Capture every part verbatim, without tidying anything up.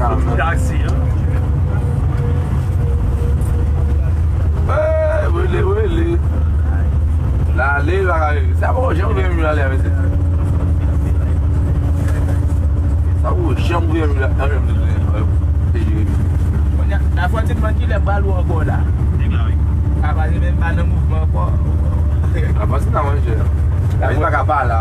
Taksi, hein? Eh, rele, rele. Lale, bagay. Sa pa janm vin lale avè se. Sa ou janm vin lale avè se. Kounye a, la fò ti demann kilè pral ou ankò la. Apa se menm pa nan mouvman ankò. Avanse nan manje. Li pa ka pa la.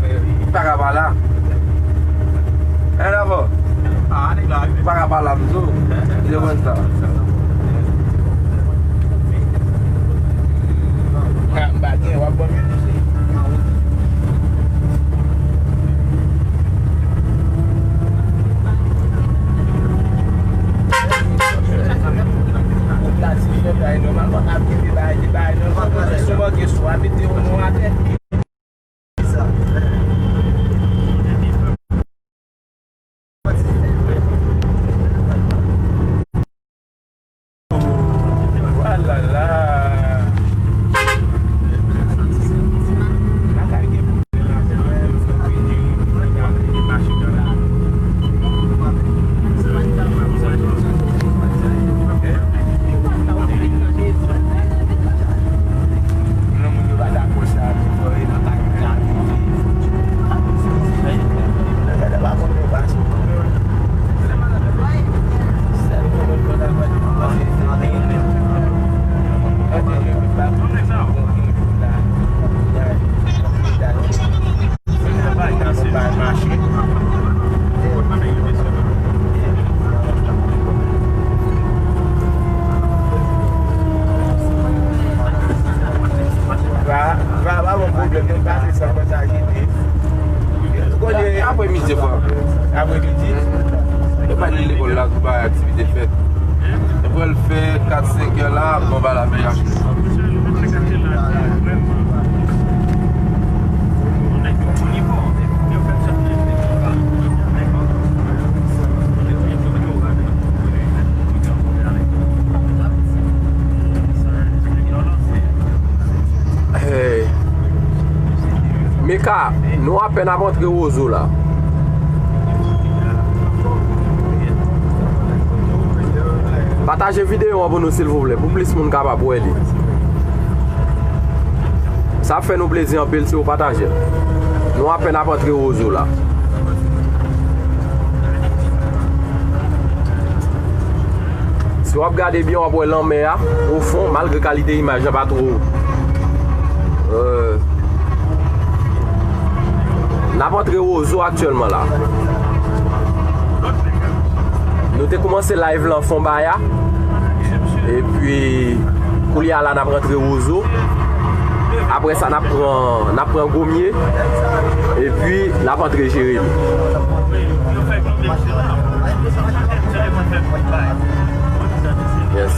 Li pa ka pa la. Hein, Davo? Ah, nèg la. Li pa ka pa la, m di w. Li te konn sa. Ah, m pa gen, w ap ban m youn, mesye. Ou plasifye bagay nòmalman, ap kite bagay, kite bagay nòmalman, sou manke sou a mete yon non atè. Pa, pa, pa bon pwoblèm, nou pase san pataje. Ou konnen. Aprè midi, frè. Aprè midi? Yo pa li lekòl la, tou bay aktivite fèt. Yo pral fè kat, senk è la, bon, ba la fè. Hey. Mika, nou apèn ap antre Wozo la. Pataje videyo an pou nou, silvouplè, pou plis moun kapab wè li. Sa ap fè nou plezi anpil si w pataje l. Nou apèn ap antre Wozo la. Si w ap gade byen, w ap wè lanmè a o fon, malgre kalite imaj la pa twò, euh, n ap antre Wozo aktyèlman la. Nou te kòmanse live lan Fonbaya. Epi, koulye a la, n ap rantre Wozo. Apre sa, n ap pran, n ap pran Gomye. Epi, n ap antre Jeremi. Yes.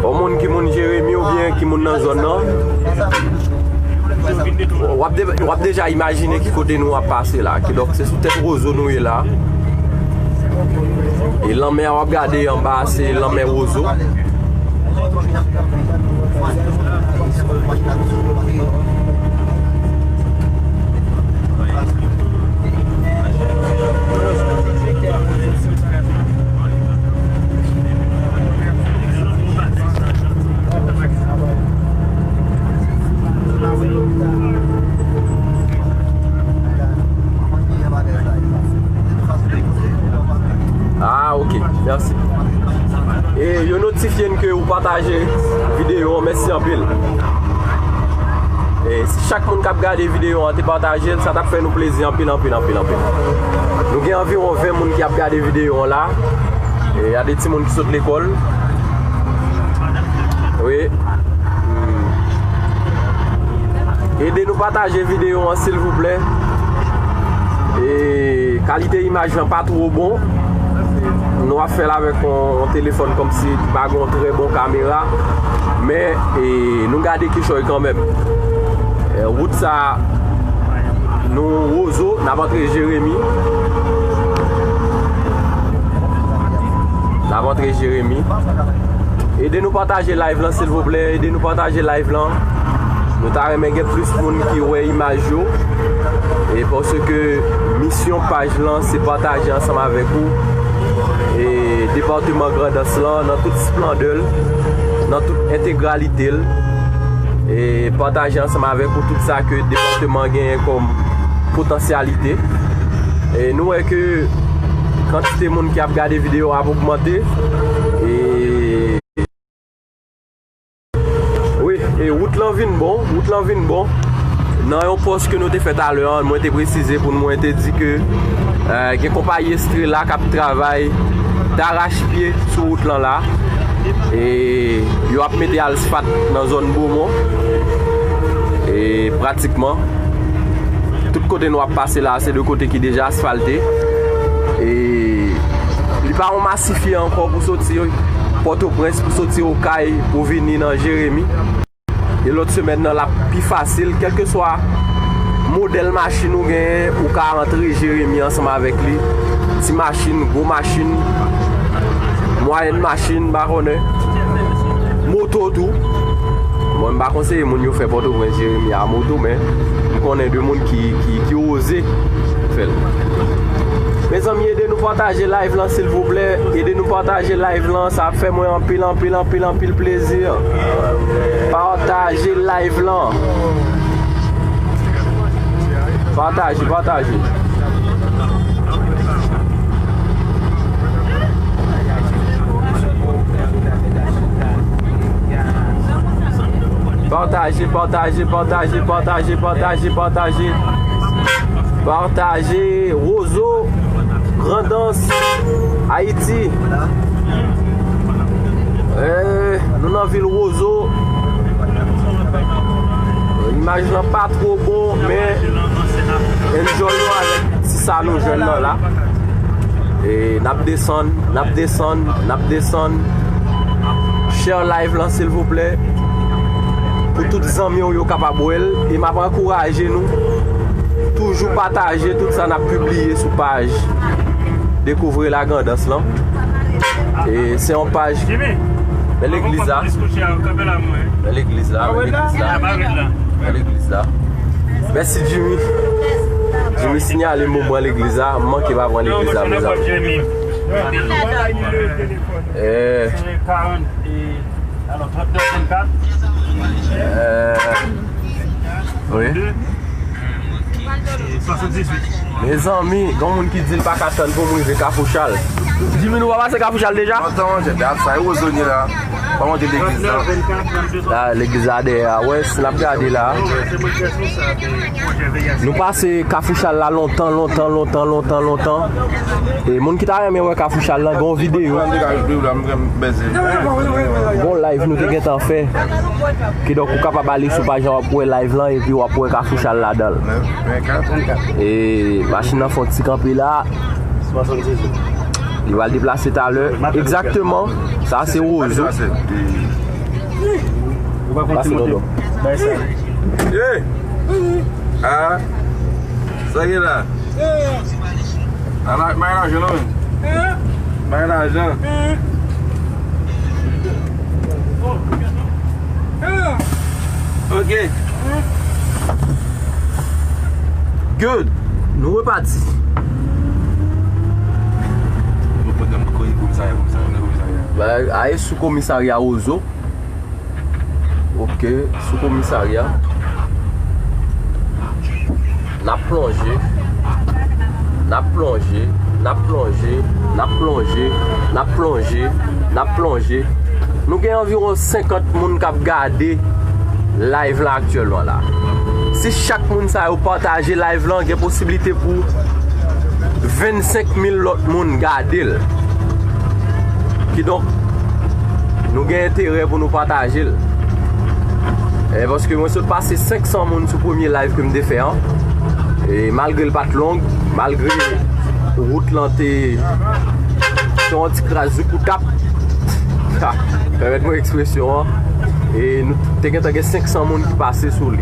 Yon moun ki moun Jeremi oubyen ki moun nan zòn nan, w ap de-, w ap deja imajine ki kote nou ap pase la. Kidonk, se sou tèt Wozo nou ye la. E lanmè a w ap gade anba a, se lanmè Wozo. Ah, ok. Mèsi. E yo notifye n ke ou pataje videyo an. Mèsi anpil. E si chak moun k ap gade videyo an te pataje l, sa t ap fè nou plezi anpil, anpil, anpil, anpil. Nou gen anviwon ven moun ki ap gade videyo an la. E y a de timoun ki sot lekòl. Wi. Hmm. Ede nou pataje videyo an, silvouplè. E kalite imaj lan pa two bon. Nou ap fè l avèk yon, yon telefòn kòmsi ki pa gen yon trè bon kamera. Men, e, nou gade kichòy kanmenm. E, wout sa, nou Wozo, n ap antre Jeremi. N ap antre Jeremi. Ede nou pataje live lan, silvouplè. Ede nou pataje live lan. Nou ta renmen gen plis moun ki wè imaj yo. E paske misyon Yon paj lan, se pataje ansanm avèk ou e depatman Grandans lan nan tout esplandè l, nan tout entegralite l. E pataje ansanm avèk ou tout sa ke depatman genyen kòm potansyalite. E nou wè ke kantite moun ki ap gade videyo a ap ogmante. E Wi, e wout lan vin bon, wout lan vin bon. Nan yon pòs ke nou te fè talè an, mwen te presize pou nou, mwen te di ke, eh, gen konpayi Estrela k ap travay darachpye sou wout lan la. E yo ap mete asfalt nan zòn Bomon. E pratikman, tout kote nou ap pase la, se de kote ki deja asfalte. E li pa yon masifye ankò pou soti Pòtoprens, pou soti Okay, pou vini nan Jeremi. E lòt semèn nan, l ap pi fasil, kèlkeswa modèl machin ou genyen, ou ka antre Jeremi ansanm avèk li. Ti machin, gwo machin, mwayèn machin, m pa konnen. Moto tou. Bon, m pa konseye moun yo fè Pòtoprens Jeremi a moto, men m konnen de moun ki, ki, ki oze fè l. Mezanmi, ede nou pataje live lan, silvouplè. Ede nou pataje live lan. Sa ap fè mwen anpil, anpil, anpil, anpil plezi. Pataje live lan. Pataje, pataje. Pataje, pataje, pataje, pataje, pataje, pataje. Pataje, Wozo, Grandans, Ayiti. Eh, nou nan vil Wozo. Imaj lan pa two bon, men enjoy nou avèk ti sa nou jwenn nan la. E n ap desann, n ap desann, n ap desann. Share live lan, silvouplè. Pou tout zanmi w yo kapab wè l. E m ap ankouraje nou toujou pataje tout sa n ap pibliye sou paj Découvrir la Grand'Anse lan. E se yon paj. Men legliz la. Men legliz la, men legliz la. Men legliz la. Mèsi, Jimmy. Jimmy sinyale moman legliz la. M manke pa pran legliz la, mezanmi. Eh. Eh. Wi. Mezanmi, gen moun ki di l pa ka tann pou m rive Kafou Chal. Jimmy, nou pa pase Kafou Chal deja? Lontan, monchè, dat sa, e Wozo n ye la. Pa monte legliz la. La, legliz la dèyè a. Wè, si n ap gade la. Nou pase Kafou Chal la lontan, lontan, lontan, lontan, lontan. E moun ki ta renmen wè Kafou Chal lan, gen yon videyo. Gen yon live nou te gentan fè. Kidonk, ou kapab ale sou paj lan, w ap wè live lan, epi w ap wè Kafou Chal ladan l. E machin nan fè yon ti kanpe la. Li pral deplase talè. Egzakteman. Sa se Wozo. Pase, Dodo. Hey! Ah! Sa gen la? Ala, bay lajan non, men. Bay lajan. Ok. Good. Nou repati. Nou pran nan komisarya, komisarya, nan komisarya. Ba, aye sou komisarya Wozo. Ok, sou komisarya. N ap plonje. N ap plonje. N ap plonje. N ap plonje. N ap plonje. N ap plonje. Nou gen anviwon senkant moun k ap gade live la aktyèlman la. Si chak moun sa yo pataje live lan, gen posiblite pou vennsenk mil lòt moun gade l. Kidonk, nou gen enterè pou nou pataje l. E paske mwen sot pase senk san moun sou premye live ke m te fè an. E malgre l pa t long, malgre wout lan te, te yon ti kras zoukoutap. Pèmèt mwen ekspresyon an. E nou te gentan gen senk san moun ki pase sou li.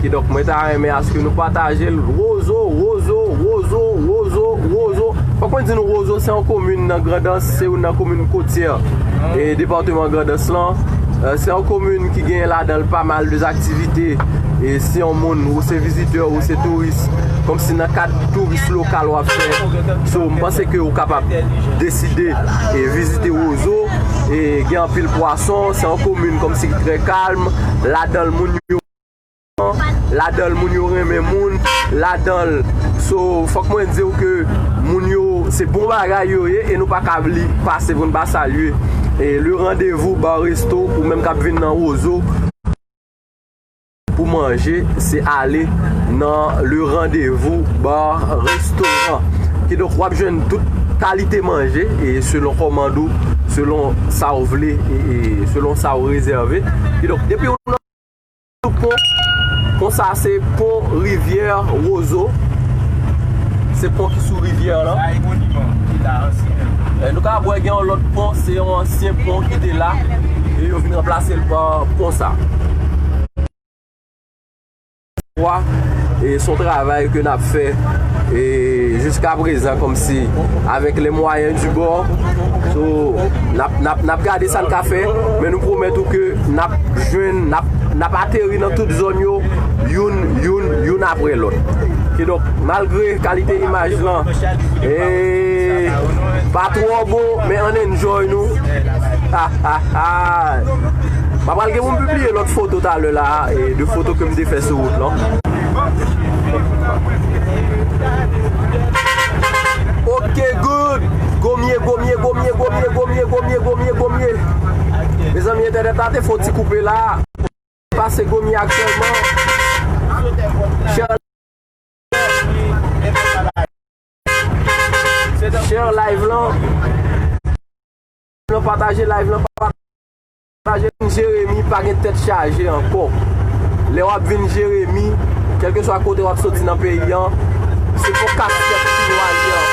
Kidonk, mwen ta renmen aske nou pataje l. Wozo, Wozo, Wozo, Wozo, Wozo. Fòk mwen di nou, Wozo se yon komin nan Grandans, se youn nan komin kotyè e depatman Grandans lan. Eh, se yon komin ki gen ladan l pa mal de aktivite E si yon moun, ou se vizitè, ou se touris, kòmsi nan kad touris lokal w ap fè, so, m panse ke ou kapab deside e vizite Wozo. E gen anpil pwason, se yon komin kòmsi ki trè kalm, ladan l moun yo, ladan l moun yo renmen moun, ladan l, so, fòk mwen di w ke moun yo, se bon bagay yo ye, e nou pa ka li pase pou n pa salye e Le Rendez-vous Bar Resto, ou menm k ap vin nan Wozo pou manje, se ale nan Le Rendez-vous Bar Restaurant. Kidonk, w ap jwenn tout kalite manje, e selon kòmand ou, selon sa w vle, e, e selon sa w rezève. Kidonk, depi w nan sou pon, konsa se pon rivyè Wozo. Se pon ki sou rivyè lan. Sa e moniman ki la ansyen. E, nou ka wè gen yon lòt pon, se yon ansyen pon ki te la, e yo vin ranplase l pa pon sa. Wa, e se yon travay ke n ap fè, e jiska prezan, kòmsi, avec les moyens du bord. So, n ap, n ap, n ap gade sa n ka fè, men nou pwomèt ou ke n ap jwenn, n ap, n ap ateri nan tout zòn yo, youn, youn, youn apre lòt. Kidonk, malgre kalite imaj lan, e pa twò bon, men ann enjoy nou. M ap pral gen pou m pibliye lòt foto talè la, e de foto ke m te fè sou wout lan. Ok, good. Gomye, gomye, gomye, gomye, gomye, gomye, gomye, gomye. Mezanmi, entènèt la te fè yon ti koupe la. Pase gomye aktyèlman. Share, share live lan. Pataje live lan, pataje. Jeremi pa gen tèt chaje ankò. Lè w ap vin Jeremi, kèlkeswa kote w ap soti nan peyi an, se pou kaskèt chinois li an.